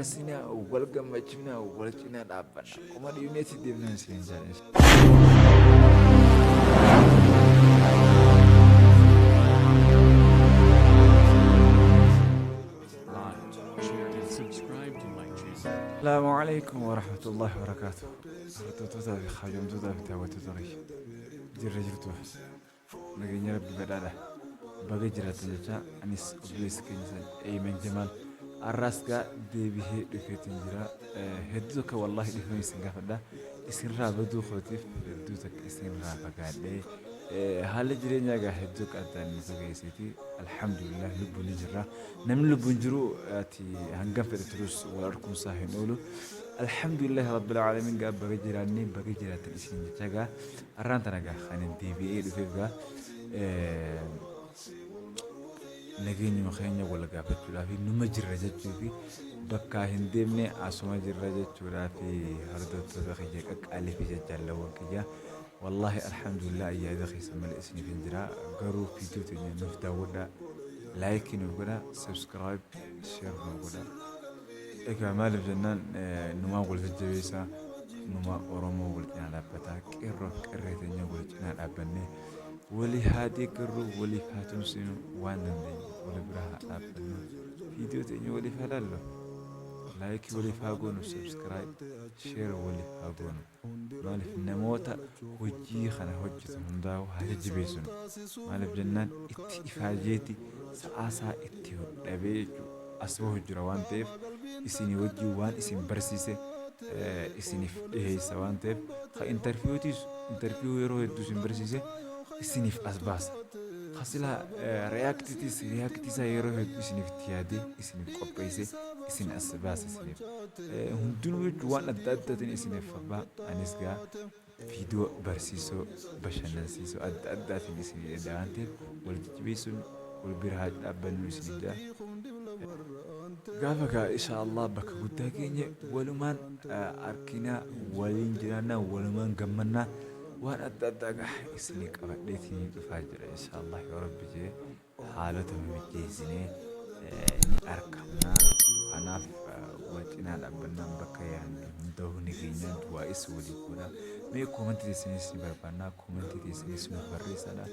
Arsinaa wal gammachifnaa wal cinaa dhaabbanna. Kuma dhiibneetti deemnaan isin jaalladha. Like, share, and subscribe to my channel. Salaamu alaikum wa rahmatullahi wa barakaatuh. Hordoftoota fi kabajamtoota fi daawwattoota kiyya. Jirra jirtu. Nageenya Rabbi badhaadha. Baga jiraattan jecha anis obboleessi keenya san Eeyman Jamaal arraas gaa deebihee dhufeetiin jira. Hedduu takka wallaahi dhifama isin gaafadha. Isinirraa baduu kootiif hedduu takka isinirraa fagaadhee haalli jireenyaa gaa hedduu akka addaan nu fageesseeti. Alhamdulillah lubbuun ni jirra. Namni lubbuun jiru ati hangam fedhe turus wal arkuunsaa hin oolu. Alhamdulillah Rabbil Aalamiin gaa baga jiraannee baga jiraattan isin jecha gaa Arraan tana gaa kanin deebi'ee dhufeef gaa nageenyuma keenya wal gaafachuudhaaf numa jirra jechuu fi bakkaa hin deemne asuma jirra jechuudhaa fi hordoftoota kiyya qaqqaalii fi jajjaallawwan kiyya wallaahi alhamdulillah ayyaada keessa malee isiniif hin jira garuu viidiyoo teenya nuuf daawwadhaa laayikii nuuf godhaa subscribe share nuuf godhaa. Egaa maaliif jennaan numaa wal jajjabeessaa numaa Oromoo wal cinaa dhaabbataa qeerroo fi qerree teenya wal cinaa dhaabbannee walii haa deeggarru waliif haa tumsinu waan dandeenye wal bira haa dhaabbannu viidiyoo teenya waliif haa laallu laayikii waliif haa goonu subscribe share waliif haa goonu maaliif namoota hojii kana hojjetan hundaa'u haa jajjabeessinu maaliif jennaan itti ifaajeeti sa'aasaa itti dhabee jechuudha as bahu jira waan ta'eef isinii wajjin waan isin barsiise isiniif dhiheessa waan ta'eef ka intarviyuutiis intarviyuu yeroo hedduu isin barsiise isiniif as baasa. Ka silaa reaaktiitiis reaaktii isaa yeroo hedduu isiniif itti yaadee isiniif qopheesse isin as baasa isiniif. Hundinuu jechuun waan adda addaatiin isiniif abbaa anis gaa viidiyoo barsiisoo bashannansiisoo adda addaatiin isinii dha waan ta'eef wal jajjabeessuun wal bira haa dhaabbannu isiniin jedha. Gaafa gaa insha Allah bakka guddaa geenye walumaan arkinaa waliin jiraannaa walumaan gammannaa waan adda addaa gaa isinii qabadheetiin dhufaa jira insha Allah yoo rabbi jee haalota mimijjeessinee ni arkamna. Kanaaf wal cinaa dhaabbannaan bakka yaadne hunda ni geenya du'aa'is waliif godha. Mee koomentii teessanis ni barbaanna koomentii teessanis nuuf barreessadha.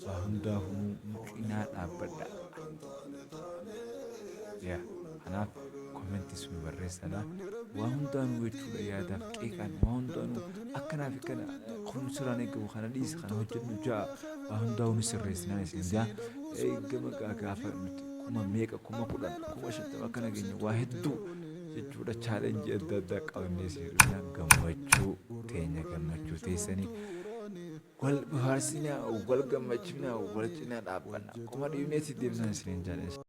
Waa hundaafuu nu cinaa dhaabbadha. Yaa kanaaf koomentis nu barreessadha. Waa hundaanuu jechuudha yaadaaf qeeqaan waa hundaanuu akkanaa fi kana kun sirraan eegamu kana dhiisi kana hojjedhu ja'a waa hundaa'uu ni sirreessinaan isin ja'a. Gama gaafa nuti kuma meeqa 10,000 50,000 akkana keenya waa hedduu jechuudha chaalenjii adda addaa qabannee isin dhufnaa gammachuu teenya gammachuu teessanii wal bohaarsinaa wal gammachifnaa wal cinaa dhaabbanna kuma dhiibneetti deemnaan isiniin jedha.